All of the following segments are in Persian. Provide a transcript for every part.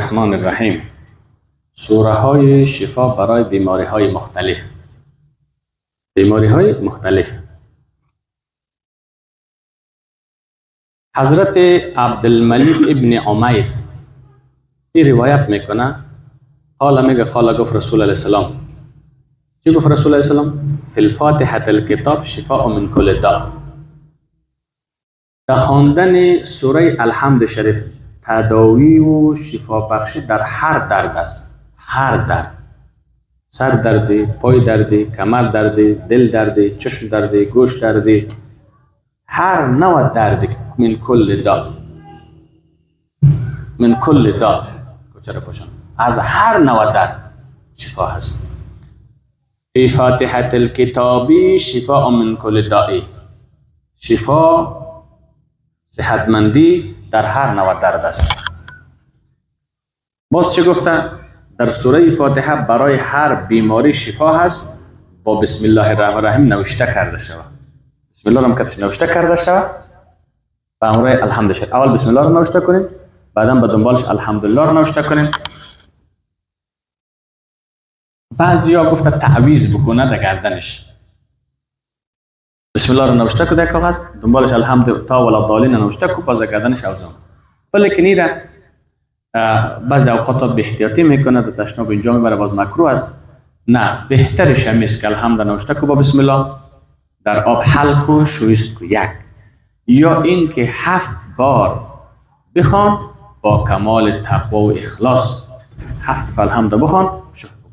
الرحمن الرحیم. سوره های شفا برای بیماری های مختلف. بیماری های مختلف. حضرت عبدالملک ابن عمیر این روایت میکنه، قال میگه قال گفت رسول علیه السلام. چی گفت رسول علیه السلام؟ فی الفاتحة الکتاب شفاء من کل داء. در خواندن سوره الحمد شریف تداوی و شفا بخشی در هر درد است. هر درد، سر دردی، پای دردی، کمر دردی، دل دردی، چشم دردی، گوش دردی، هر نوع دردی که من کل داء، من کل داء، کوچره پاشان، از هر نوع درد شفا هست. فی فاتحة الکتاب شفاء من کل داء. شفا، صحتمندی در هر نوع درد است. باز چه گفته؟ در سوره فاتحه برای هر بیماری شفا هست، با بسم الله الرحمن الرحیم نوشته کرده شود. بسم الله رو هم نوشته کرده شود به امرای الحمد شد. اول بسم الله رو نوشته کنیم، بعدا به دنبالش الحمدلله رو نوشته کنیم. بعضیا گفته تعویذ بکنه در گردنش. بسم الله رو نوشته کو در کاغذ، دنبالش الحمد تا ولا ضالین نوشته کو، باز در گردنش اوزان. ولیکن ایره بعضی اوقات به احتیاطی میکنه، در تشناب اینجا میبره، باز مکروه است. نه، بهترش هم است که الحمد نوشته کو با بسم الله، در آب حل کو، شویست کو، یک. یا اینکه 7 بار بخوان با کمال تقوا و اخلاص، 7 الحمد بخوان، شف بکن.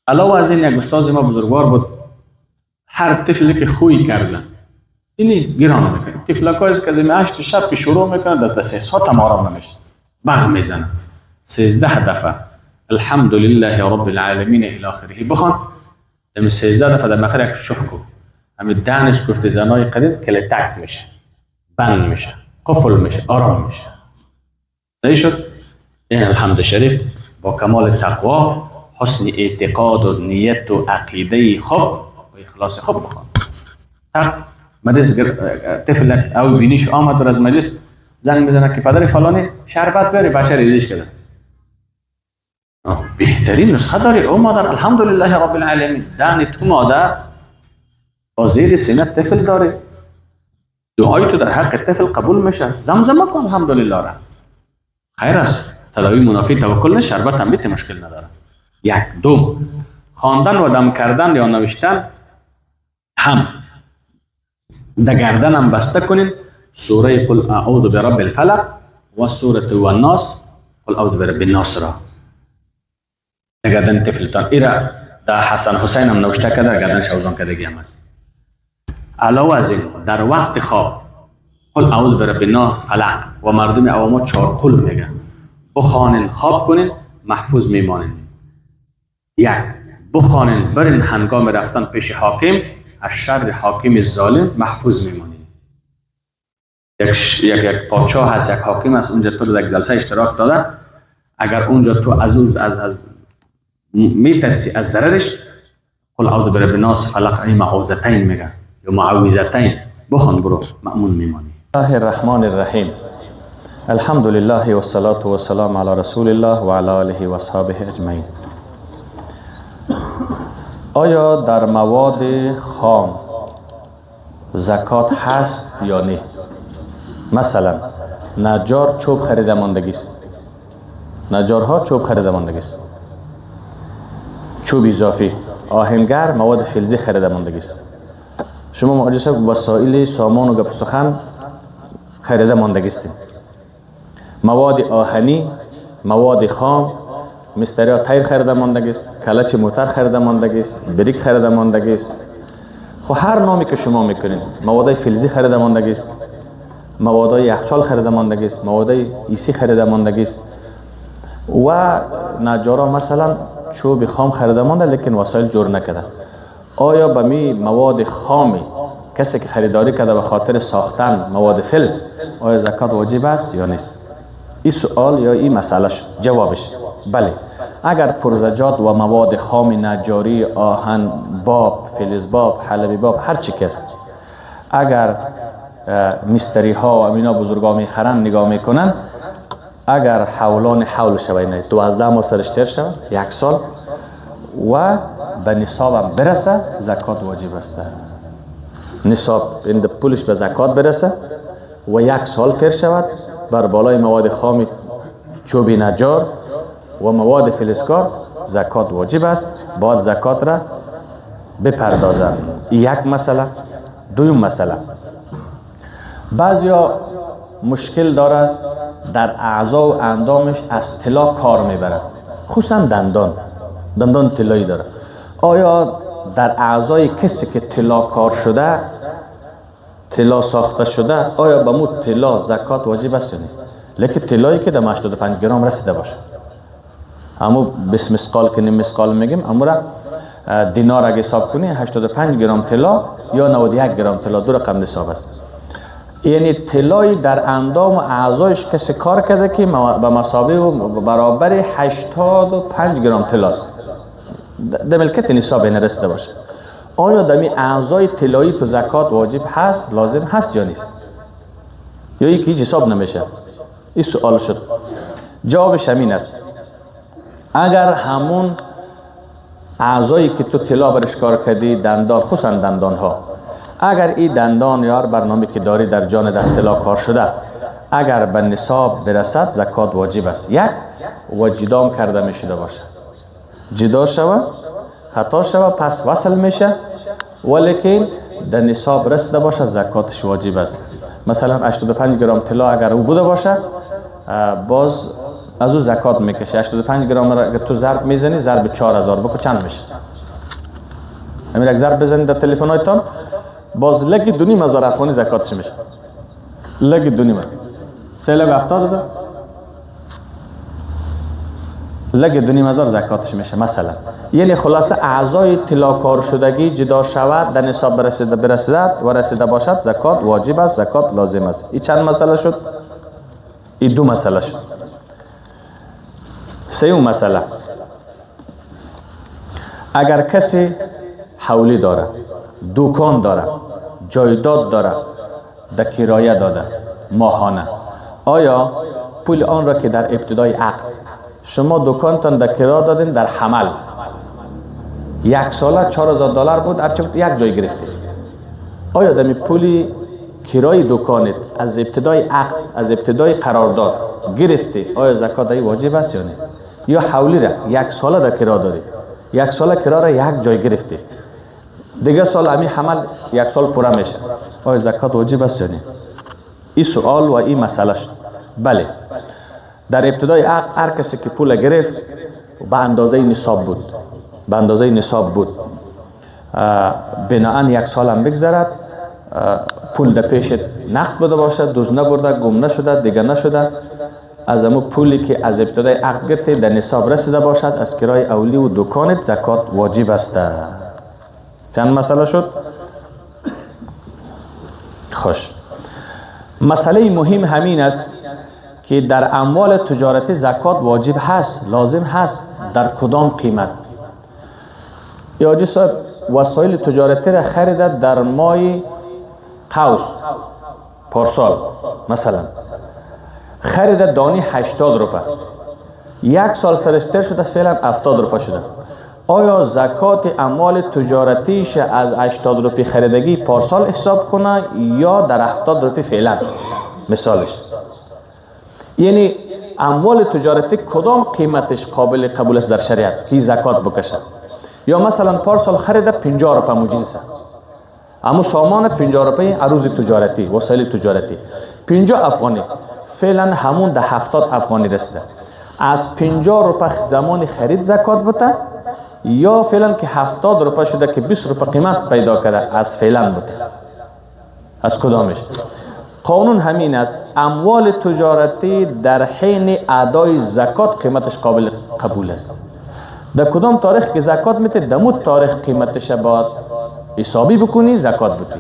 علاوه از این یک استاد ما بزرگوار بود، هر طفلی که خوی کرده اینی گران میکنه. طفلکای که از 8 شب که شروع میکنه در 3 ساعت هم آرام نمیشه، بغ میزنه. 13 دفعه الحمدلله رب العالمین الی آخره بخوان، دم 13 دفعه در آخر یک شف کو. همین دانش گفته زنای قدیم کله تک میشه، بند میشه، قفل میشه، آرام میشه. صحیح شد؟ این الحمد شریف با کمال تقوا، حسن اعتقاد و نیت و عقیده خوب و اخلاص خوب بخوان. مریض طفل او بینیش آمد از مجلس زنگ میزنه که پدر فلانی شربت بیاری، بچه ریزش کرده. بهترین نسخه داری او مادر، الحمدلله رب العالمین. دهن تو مادر با زیر سینه طفل داره، دعای تو در حق طفل قبول میشه، زمزمه کن الحمدلله را. خیر است، تداوی منافی توکل نه، شربت هم بیت مشکل نداره. یک. دوم، خواندن و دم کردن یا نوشتن هم در گردن هم بسته کنین سوره قل اعوذ برب الفلق و سوره والناس، قل اعوذ برب الناس را در گردن طفلتان. ایرا در حسن حسین هم نوشته کرده، گردن شوزان کردگی هم است. علاوه از این در وقت خواب قل اعوذ برب الناس فلق و مردم عواما 4 قل میگن، بخوانین خواب کنین محفوظ میمانین. یک، بخوانین برین هنگام رفتن پیش حاکم، از شر حاکم ظالم محفوظ میمانین. یک پادشاه هست، یک حاکم هست، اونجا تو در جلسه اشتراک داده، اگر اونجا تو از از از میترسی از ضررش، قل اعوذ برب الناس فلق، این معوذتین میگن یا معوذتین، بخوان برو مأمون میمانی. الله الرحمن الرحیم. الحمد لله والصلاة والسلام علی رسول الله و علی آله و اصحابه اجمعین. آیا در مواد خام زکات هست یا نه؟ مثلا نجار چوب خریده ماندگی است، نجارها چوب خریده ماندگی است، چوب اضافی، آهنگر مواد فلزی خریده ماندگی است، شما معجزه وسایل سامان و گپ سخن خریده ماندگی است، مواد آهنی، مواد خام، مستری ها تیر خریده ماندگی است، کلچ موتر خریده ماندگی است، بریک خریده ماندگی است. خب هر نامی که شما میکنید، مواد فلزی خریده ماندگی است، مواد یخچال خریده ماندگی است، مواد ایسی خریده ماندگی است و نجارا مثلا چوب خام خریده مانده لیکن وسایل جور نکرده. آیا به می مواد خامی کسی که خریداری کرده به خاطر ساختن مواد فلز، آیا زکات واجب است یا نیست؟ این سوال یا این مسئله شد. جوابش بله، اگر پرزجات و مواد خام نجاری، آهن باب، فلز باب، حلبی باب، هر چی که است، اگر مستری ها و امینا بزرگا میخرن نگاه میکنن، اگر حولان حول شوه، نه 12 ماه سرش تیر شوه، یک سال و به نصاب هم برسه، زکات واجب است. نصاب این پولش به زکات برسه و یک سال تیر شود، بر بالای مواد خام چوبی نجار و مواد فلزکار زکات واجب است، باید زکات را بپردازند. یک مسئله. دویم مسئله، بعضیا مشکل دارد در اعضا و اندامش از طلا کار میبرد، خصوصا دندان طلایی داره. آیا در اعضای کسی که طلا کار شده، طلا ساخته شده، آیا به مو طلا زکات واجب است یا نه؟ لیکن طلایی که در 85 گرم رسیده باشه، اما 20 مثقال که نیم مثقال میگیم، اما را دینار اگه حساب کنی 85 گرم طلا یا 91 گرم طلا، دو رقم نصاب است. یعنی طلایی در اندام و اعضایش کسی کار کرده که به مثابه و برابر 85 گرم طلاست، در ملکت نصاب نرسیده باشه، آیا دمی اعضای طلایی تو زکات واجب هست، لازم هست یا نیست؟ یا یکی هیچ حساب نمیشه؟ این سوال شد. جوابش همین است، اگر همون اعضایی که تو طلا برش کار کردی، دندان، خصوصا دندان ها، اگر این دندان یا هر برنامه که داری در جان دست طلا کار شده، اگر به نصاب برسد زکات واجب است. یک، و جدام کرده می شده باشه، جدا شوه، خطا شوه، پس وصل میشه، ولیکن در نصاب رسیده باشه زکاتش واجب است. مثلا 85 گرم طلا اگر او بوده باشه، باز از او زکات میکشه. 85 گرم را اگر تو ضرب میزنی، ضرب 4000 بکو چند میشه؟ همین یک ضرب بزنید در تلفن هایتان، باز لگ 2,500 افغانی زکاتش میشه. لگ 2,500، 3,70,000، لگ 2,500 زکاتش میشه مثلا. یعنی خلاصه اعضای طلاکار شدگی جدا شود، در نصاب برسیده و رسیده باشد، زکات واجب است، زکات لازم است. این چند مسئله شد؟ این دو مسئله شد. سیوم مسئله، اگر کسی حولی داره، دکان داره، جایداد داره، در کرایه داده ماهانه، آیا پول آن را که در ابتدای عقد شما دکانتان در کرایه دادین، در حمل یک ساله $4,000 بود، هرچه بود یک جای گرفتید، آیا دمی پولی کرایه دکانت از ابتدای عقد، از ابتدای قرارداد گرفتی، آیا زکات ای واجب است یا نه؟ یا حولی را یک ساله در کرایه دادی، یک ساله کرایه را یک جای گرفتی، دیگه سال امی حمل یک سال پوره میشه، آیا زکات واجب است یا نه؟ این سوال و این مسئله شد. بله، در ابتدای عقد هر کسی که پول گرفت به اندازه نصاب بود، به اندازه نصاب بود، بناهن یک سال هم بگذرد، پول در پیش نقد بوده باشد، دوز نبرده، گم نشده، دیگه نشده، از امو پولی که از ابتدای عقد گرفته در نصاب رسیده باشد، از کرای اولی و دکانت زکات واجب است. چند مسئله شد؟ خوش. مسئله مهم همین است که در اموال تجارتی زکات واجب هست، لازم هست، در کدام قیمت؟ یا حاجی صاحب وسایل تجارتی را خریده در ماه قوس پارسال مثلا، خریده دانی 80 روپه، یک سال سرش تیر شده، فعلا 70 روپه شده، آیا زکات اموال تجارتیش از 80 روپی خریدگی پارسال حساب کنه یا در 70 روپی فعلا؟ مثالش یعنی اموال تجارتی کدام قیمتش قابل قبول است در شریعت که زکات بکشه؟ یا مثلا پارسال خریده 50 روپه مو جنسه، اما سامان 50 روپه عروض تجارتی، وسایل تجارتی 50 افغانی، فعلا همون ده 70 افغانی رسیده، از 50 روپه زمان خرید زکات بده یا فعلا که 70 روپه شده که 20 روپه قیمت پیدا کرده از فعلا بده؟ از کدامش؟ قانون همین است، اموال تجارتی در حین ادای زکات قیمتش قابل قبول است. در کدام تاریخ که زکات میته، دمو تاریخ قیمتش باید حسابی بکنی زکات بدی.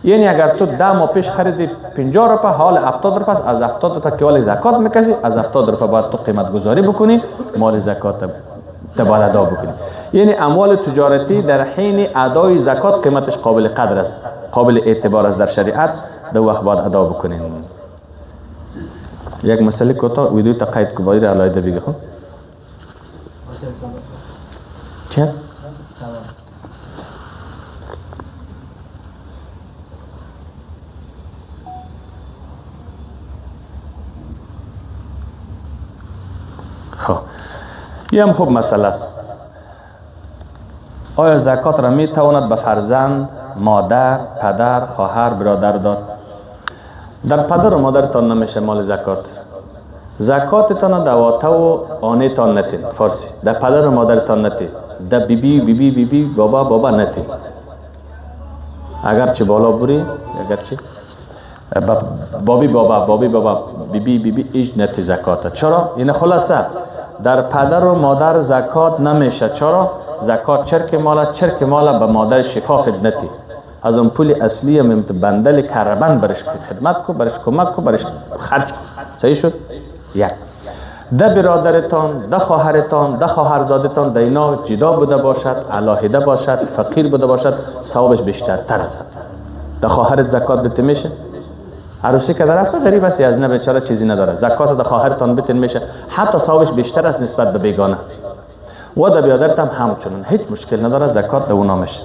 یعنی اگر تو 10 ماه پیش خریدی 50 روپه، حال 70 روپه است، از 70 روپه که حال زکات میکشی، از 70 روپه باید تو قیمت گذاری بکنی، مال زکات باید ادا بکنی. یعنی اموال تجارتی در حین ادای زکات قیمتش قابل قدر است، قابل اعتبار است در شریعت، در وقت باید ادا بکنین. یک مسئله کوتاه ویدیو تا قید کو باید علایده بگه. خب چی هست؟ خب این هم خوب مسئله است. آیا زکات را می تواند به فرزند، مادر، پدر، خواهر، برادر داد؟ در پدر و مادرتان نمیشه مال زکات. زکاتتان در واته و آنه تان نتین، فارسی در پدر و مادرتان نتین، در بیبی بیبی بیبی بابا بابا نتین. اگرچه بالا بری، اگرچه بابی بابا بابی بابا بیبی بیبی ایج نتی زکات. چرا؟ این خلاصه در پدر و مادر زکات نمیشه. چرا؟ زکات چرک مالا، چرک مالا به مادر شفاف نتی. از اون پول اصلی هم بندل کربن برش خدمت کو، برش کمک کو، برش خرج کو. صحیح شد؟ یک ده برادرتان، ده خواهرتان، ده خواهرزادتان ده اینا جدا بوده باشد، علاهده باشد، فقیر بوده باشد، ثوابش بیشتر تر است. ده خواهرت زکات بده میشه؟ عروسی که رفته غریب است، از نه بیچاره چیزی نداره، زکات ده خواهرتان بتن میشه، حتی ثوابش بیشتر است نسبت به بیگانه. و ده برادرت هم همچنین هیچ مشکل نداره، زکات ده اونا میشه.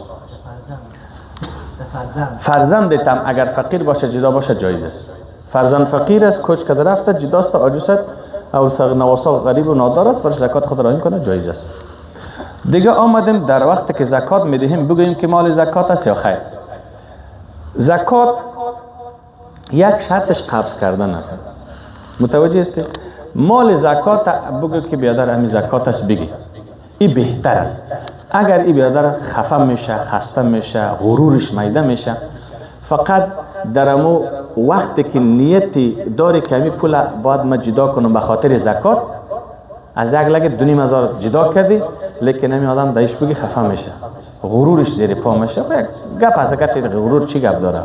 فرزندت هم اگر فقیر باشه جدا باشه جایز است. فرزند فقیر است، کوچ که رفته جداست، عاجز است، او نواسا غریب و نادار است، برش زکات خود را کنه جایز است. دیگه آمدیم در وقتی که زکات میدهیم بگوییم که مال زکات است یا خیر. زکات یک شرطش قبض کردن است. متوجه هستی؟ مال زکات بگو که بیادر همین زکات است بگی، این بهتر است. اگر این بیادر خفه میشه، خسته میشه، غرورش میده میشه، فقط در امو وقتی که نیتی داری که همی پول باید ما جدا کنم به خاطر زکات، از یک لگه 2,500 جدا کردی، لیکن همی آدم دایش بگی خفه میشه، غرورش زیر پا میشه. گپ هست، اگرچه غرور چی گپ داره؟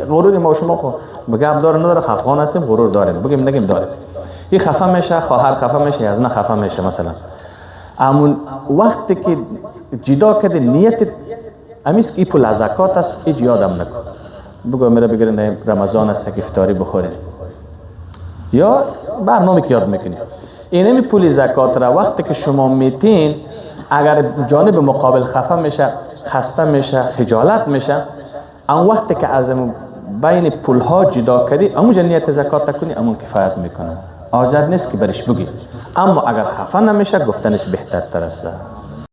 غرور ما شما خو گپ داره نداره، خفقان هستیم غرور داریم، بگیم نگیم داریم. این خفه میشه، خواهر خفه میشه، از نه خفه میشه مثلا. امون وقتی که جدا کرده نیت امیس که این پول زکات است، هیچ یادم نکن، بگو میره بگیرن رمضان است که افطاری بخوریم یا برنامه که یاد میکنی. اینمی پول زکات را وقتی که شما میتین، اگر جانب مقابل خفه میشه، خسته میشه، خجالت میشه، اون وقتی که از بین پولها جدا کردی امون نیت زکات کنی، امون کفایت میکنه، حاجت نیست که برش بگی. اما اگر خفه نمیشه گفتنش بهتر تر است.